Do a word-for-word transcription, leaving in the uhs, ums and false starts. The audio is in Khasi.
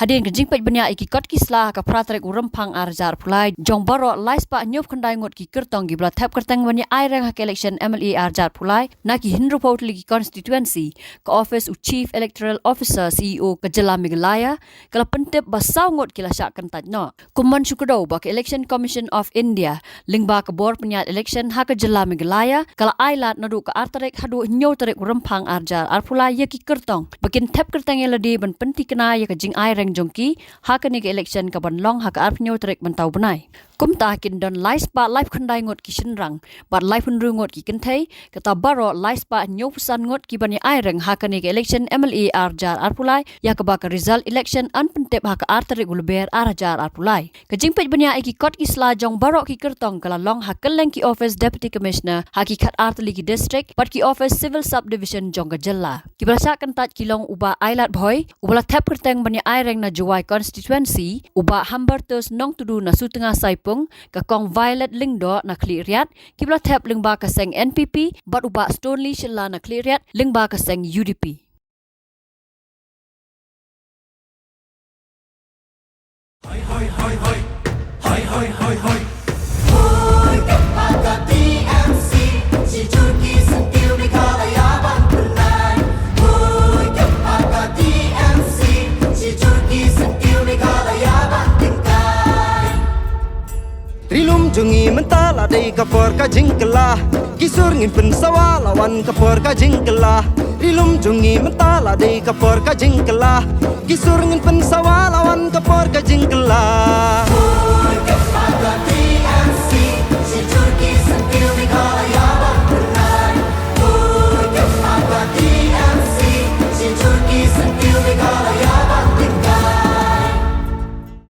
Hadien ka jingpeit bniah ïa ki kot ki sla ha ka phra tarik u Rymphang ar hajar arphew lai jong baroh lai spah hynñiew phew khyndai ngut ki kyrtong kiba la thep kyrteng ban ïa ai reng ha ka election M L A ar hajar arphew lai na ki hynriewphew tylli ki constituency, ka ophis u Chief Electoral Officer, C E O, ka jylla Meghalaya ka la pyntip ba saw ngut ki la shah kyntait noh. Kum ban shu kdew ba ka Election Commission of India lyngba ka bor pynïaid election ha ka jylla Meghalaya ka la ai lad naduh ka ar tarik haduh hynñiew tarik u Rymphang ar hajar arphew lai ïa ki kyrtong ba kin thep kyrteng ïa lade ban pynthikna ïa ka jingai reng jong ki ha kane ka election kaban long ha ka arphew hynñiew tarik mynta u bnai. Kumta kin don lai spah laiphew khyndai ngut ki shynrang bad laiphew hynriew ngut ki kynthei, kata baroh lai spah hynñiew phew san ngut ki ban ïa ai reng ha kane ka election M L A ar hajar arphew lai, ïa kaba ka result election yn pyntip ha ka ar tarik u Lber ar hajar arphew lai. Ka jingpeit bniah ïa ki kot ki sla jong baroh ki kyrtong ka la long ha kylleng ki ophis Deputy Commissioner ha ki khat ar tylli ki district bad ki ophis Civil Subdivision jong ka jylla. Kiba la shah kyntait ki long u Bah Ailad Bhoi, uba la thep kyrteng ban ïa ai reng na Jowai constituency, u Bah Hambertus Nongtudu na Sutnga Saipung, ka Kong Violet Lyngdoh na Khliehriat, kiba la thep lyngba ka seng N P P, bad u Bah Stonely Shylla na Khliehriat lyngba ka seng U D P. Ri lum jong ngi mynta la dei ka por ka jingkylla. Ki sur ngin pynsawa la wan ka por ka jingkylla. Ri lum jong ngi mynta la dei ka por ka jingkylla. Ki sur ngin pynsawa la wan ka por ka jingkylla.